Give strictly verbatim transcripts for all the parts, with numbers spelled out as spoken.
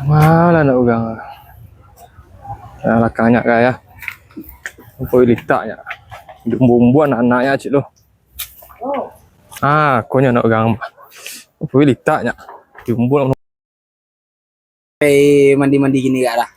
Malah nak urang. Nah, lakang nyo ka ya. Apo litak nyo. Di umbuan-umbuan anak-anak nyo cik lo. Ah, ko nyo nak urang. Apo litak nyo. Di umbuan. Eh, mandi-mandi gini gak dah.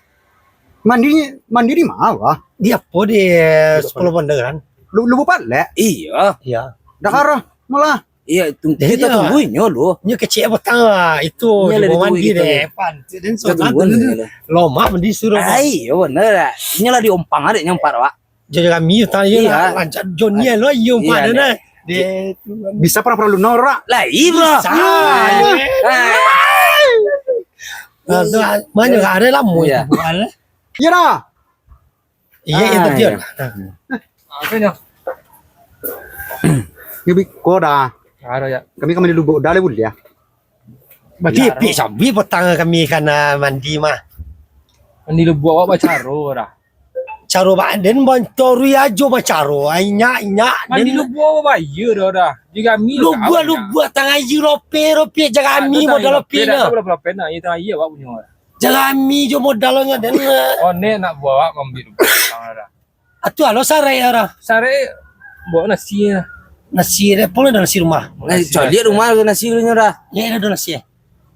Mandi, mandi di ma, Bah? Di apo di, eh, Sepuluh Bonda kan? Lu, Lubuk Palek? Iyo. Iyo. Dak arah, malah. Iyo, tung-, Jadi kito ah, tunggu inyo lu. Inyo kecek petang lah. Itu Inyo di lah bawah ditunggu mandi kito deh, lu. Pan. Dan Kito sudah tunggu tu, inyo lu. Lomak mandi suruh, Bah. Ai, iyo bener lah. Inyo lah diompang adek nyo empat, Wak. Jadi kami tadi Iya. lah, lancar Joni lo, iyo Iya, empat dah. Dek. Deh, tu kan. Bisa pernah-pernah luno, Rak? Lah, iyo, bro. Bisa. Ah. Ah, tu, ah, banyak lah, ada lama Iya. itu bukan. Iya dah. Iya, Ah, itu dia. iya. Ah. Apa nyo? Ngebi ko dah. Ado ya. Kami, kami di Lubuk dah, boleh ya? Berarti Iya, pik sabi petang kami kana mandi mah. Mandi Lubuk awak bacaro dah. Caro baden bantori ajo bacaro. Ai, inyak, inyak, Mandi den. Lubuk awak bayar dah, dah. Di kami Lubuk, tak ada. Lubuk tangah aia rope, rope, jarami Ah, tu modal tangah rope rope dah, nah. Tak berapa rope nah. Iya, tangah aia awak punyo dah. Jarami jo modalnyo den. Oh, nek nak buah awak ngambil Lubuk tangah dah. Atu alo sarai dah. Sarai, bawa nasi lah. Nasi deh, pulang dah nasi rumah. Bawa Eh, nasi caliak lah. Rumah tu nasi dulu dah. Ya, ada nasi.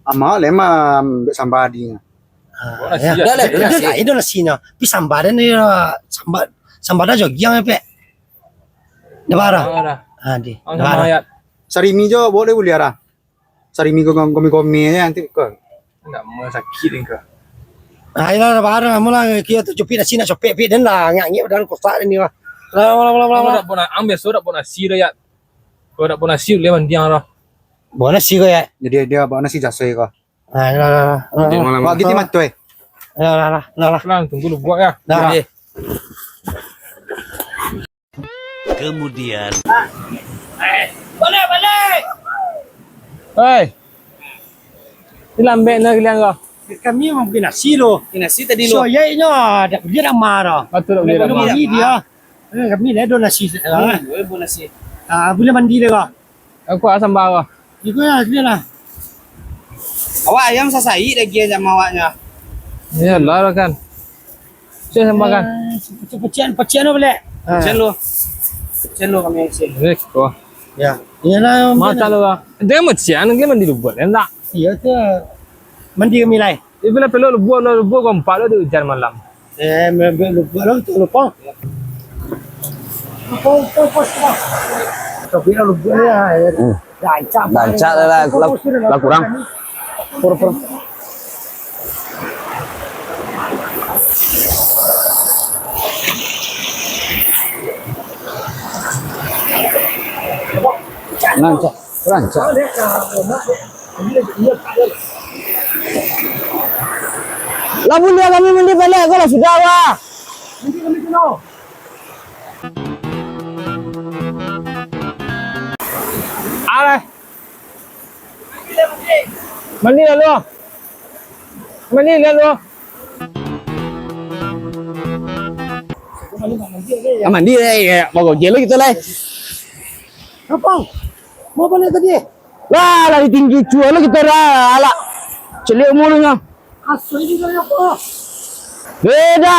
Amak lemah ambek sambal di. Ah, Bawa nasi ya. Dah lah, Itu nasi. Lah, itu nasinyo. Tapi sambal dan dia sambal, sambal dah jogiang ya, Pek. Dah barah. Dah barah. Ah, di. Ang Dah sama barah. Ayat. Sarimi jo, bawa deh buliah dah. Sarimi ko gomi-gomi aja nanti ko. Nak mau sakit ni ko. Ah, ilah, dah barah, amulah, kio tu cupik nasi nak copek, pik, dan lah, ngak-ngak dalam kotak ni, wah. Lah, lah, lah, lah, Kamu lah. Dak pernah, ang biasa dak pernah nasi dah, ya. Kalau dak pernah nasi, boleh mandiang dah. Bawa nasi ko, ya? Jadi dia bawa nasi jasai ko. Ah, ilah, ilah, ilah. Nanti malam. Wah, gitu mah tu, eh. Ilah, ilah, ilah, ilah. Pulang, tunggu lu buat ya. Dah. Iya. Kemudian Balik, balik. Oi. Ni lambek na kalian ko. Kami memang bagi nasi lo. Bagi nasi tadi lo. So, ya inyo dak bagi dak marah. Betul, dak bagi dak marah. Dia. Eh, kami dah ada nasi. Hmm, boleh buat nasi. Ah, boleh mandi dah ko. Aku asam bawah. Iko ya, dia lah. Awak ayam sasai lagi sama awaknya. Iyalah lah kan. Saya sama kan. Eh, pecian, pecian apa lek? Pecian lo. Pecian lo kami pecian. Rek, wah. Ya. Iyalah. Mata lo lah. Dia pecian, dia mandi lubuak, ya tak? Iya tu. Mandi kami lai. Ibo lah pelok lubuak, lah lubuak kompak lah di ujan malam. Eh, mebek lubuak lah tu lupa. Lupa, lupa, lupa, lupa. Tapi lah lubuak ya. Hmm. Rancak. Rancak lah, lah, lah, lah kurang. Pur, pur. Rancak, rancak. Lah buliah kami mandi baliak ko lah sudah, wah. Alah. Mandi lalu. Mandi lalu. Ah, mandi, eh, eh, bawa gojek lo kito lah. Apa? Mau balik tadi? Lah, lah ditinggi cua lo kito dah, alah. Celiak umurnyo. Aso ini dari apa? Beda.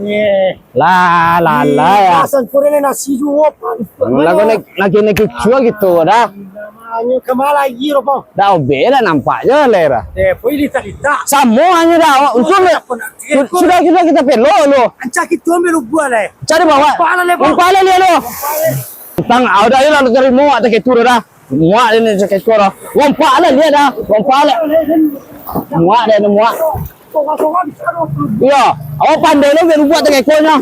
Eh. Lah, lah, lah, ya. Pasang kurang nasi juo, pan. Lah, kau nak, nak kena kicua gitu, dah. Namanya kemana lagi, Ropo? Dah, obek dah nampak je lah, dah. Eh, poi litak-litak. Samo hanya dah, awak usul le. Apa nak? Su-, sudah, sudah kita pelok lo. Ancak kita ambil ubah lah. Cari bawa. Umpak lah, le, Bang. Umpak lah, le, lo. Tang, ah, udah, ayo lah, lo cari mau, tak ketur dah. Muak dia ni cakap ekor lah. Lompat lah dia dah. Lompat lah. Muak dia ni, muak. Iya. Awak pandai lah biar buat tak ekornya.